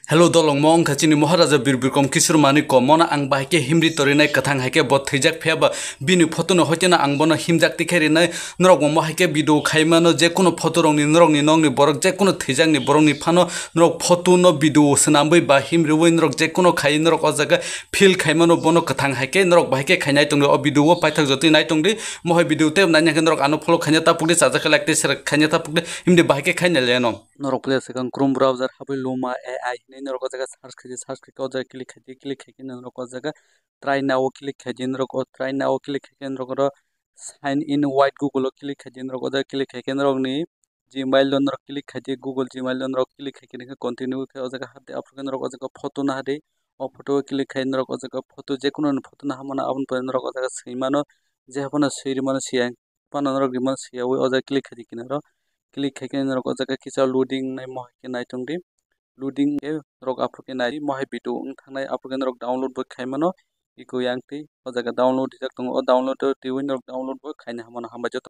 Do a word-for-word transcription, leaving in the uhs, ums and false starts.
Hello dolongmo, wngkha chini Maharaja Bir Bikram Kishore Manik Komono ang bahai khe himri torinai kwthang hai khe bo thwijak phiya ba bini photo no hoiteno ang bono himjak tikhe rinai. Norok bo mo hai khe video khai mano, je kuno photo rok ni norok ni nok ni borok je kuno thwijak ni borok ni phano norok photo no video swnamwi ba himriwi norok je kuno khai norok o jaga feel khai mano, bono kwthang hai khe norok bahai khe khai nai tongdi. O video o paithak jotoi nai tongdi. Mo hai video tei nai khe norok ano follow khai na ta pukdi, chajak khe like tei share khai na ta pukdi, himdi bahai khe khai nai le no. Norok puila swkang Chrome browser habwi Luma A I hinwi norok o jaga search khaidi, search khaikhe o jaga click khaidi, click khaikhe norok o jaga try now o click khaidi, norok o try now o click khaikhe norok oro sign in with Google o click khaidi, norok o jaga click khaikhe norokni Gmail o norok click khaidi, Google Gmail o norok click khaikhe nokhe continue khe o jaga hapdi, aphuru khe norok o jaga photo nahardi, o photo o click khai norok o jaga photo, je kuno ni photo naharmano aboni pore norok o jaga swimano, je haphano swi rwmano siya phano norok rwmano siyawi o jaga click khaidi kinaro. Click khaikhe norok o jaga kisa loading nai mo hai khe nai tongdi. Loading khe norok aphuru khe nai mo hai video wng thangnai, aphuru khe norok download bo khai mano. Iko yang twi o jaga download rijak tongo, o download o twiwi norok download bo khaina hamano. Hambai joto.